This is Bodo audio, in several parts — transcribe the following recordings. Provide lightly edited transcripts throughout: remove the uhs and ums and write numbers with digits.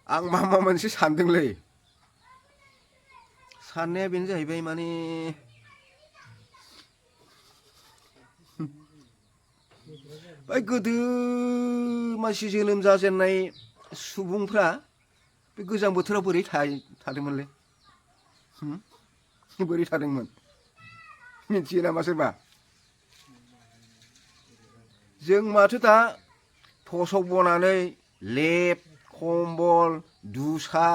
आं मा मोनसे सानदोंलै साननाया बेनो जाहैबाय माने बै गोदो मानसि जोनोम जाजेननाय सुबुंफ्रा बे गोजां बोथोराव बोरै थादोंमोनलै बोरै थादोंमोन मिथियो नामा सोरबा जों माथो दा थसक बनानै लेप खम्बल दुसा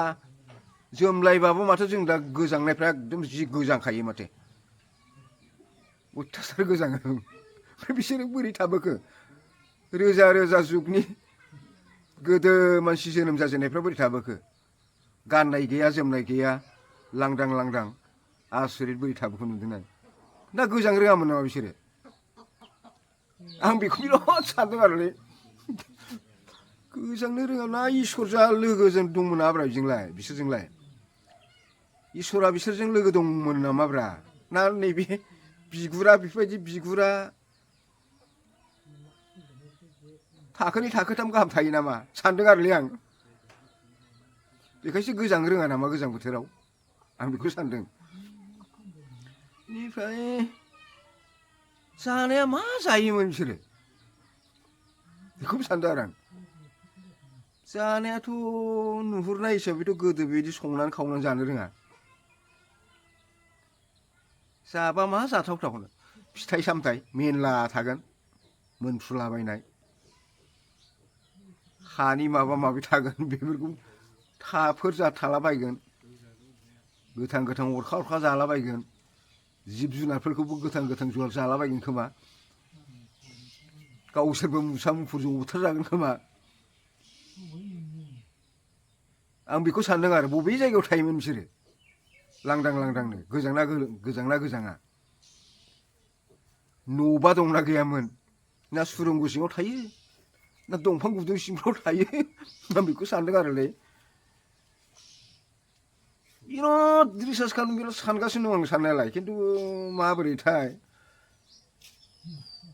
जोमलायबाबो माथो जों दा गोजांनायफ्रा एकदम जि गोजांखायो माथो अयथासार गोजाङो ओमफ्राय बिसोरो बोरै थाबोखो रोजा रोजा जुगनि गोदो मानसि जोनोम जाजेननायफ्रा बोरै थाबोखो गाननाय गैया जोमनाय गैया लांदां लांदां आसरित बोरै थाबोखो नुदों आं दा गोजां रोङामोन नामा बिसोरो आं बेखौ बिराद सानदों आरोलै गोजांनो रोङा ना इसोरजा लोगोजों दंमोन नाब्रा बिसोरजोंलाय इसोरा बिसोरजों लोगो दंमोन नामाब्रा ना नैबे बिगुरा बेफोरबायदि बिगुरा थाखोनै थाखोथाम गाहाम थायो नामा सानदों आरोलै आं बेखायसो गोजां रोङा नामा गोजां बोथोराव आं बेखौ सानदों बेनिफ्राय जानाया मा जायोमोन बिसोरो बेखौबो सानदों आरो आं जानायाथ' नुहुरनाय हिसाबैथ' गोदो बेबायदि संनानै खावनानै जानो रोङा जाबा मा जाथावथावनो फिथाइ सामथाइ मेनला थागोन मोनफ्रुलाबायनाय हानि माबा माबि थागोन बेफोरखौ थाफोर थालाबायगोन गोथां गोथां अरखा अरखा जालाबायगोन जिब जुनारफोरखौबो गोथां गोथां जुनार जालाबायगोन खोमा गावसोरबो मुसा मुफुरजों बुथारजागोन खोमा आं बेखौ सानदों आरो बबे जायगायाव थायोमोन बिसोरो लांदां लांदांनो गोजांना गोजाङा न'बा दंना गैयामोन ना सुरंग सिङाव थायो ना दंफां गुदुं सिंफ्राव थायो आं बेखौ सानदों आरोलै बिराद रिसार्च खालामनो बिराद सानगासिनो दं आं साननायालाय खिन्थु माबोरैथाय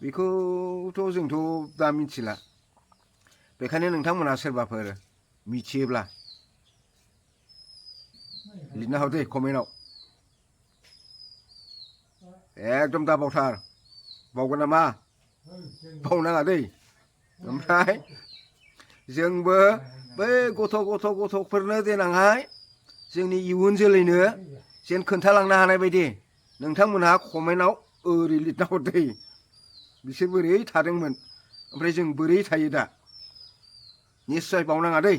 बेखौथ' जोंथ' दा मिथिला बेखायनो नोंथांमोनहा सोरबाफोर मिथियोब्ला लिरना हर दे कमेन्टआव एकदम दा बावथार बावगोन नामा बावनाङा दै ओमफ्राय जोंबो बै गथ'फोरनो देनांहाय जोंनि इयुन जोलैनो जेन खोन्थालांनो हानाय बायदि नोंथांमोनहा कमेन्टआव ओरै लिरना हर दै बिसोर बोरै थादोंमोन ओमफ्राय जों बोरै थायो दा निस्सय बावनाङा दै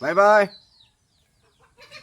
बाय बाय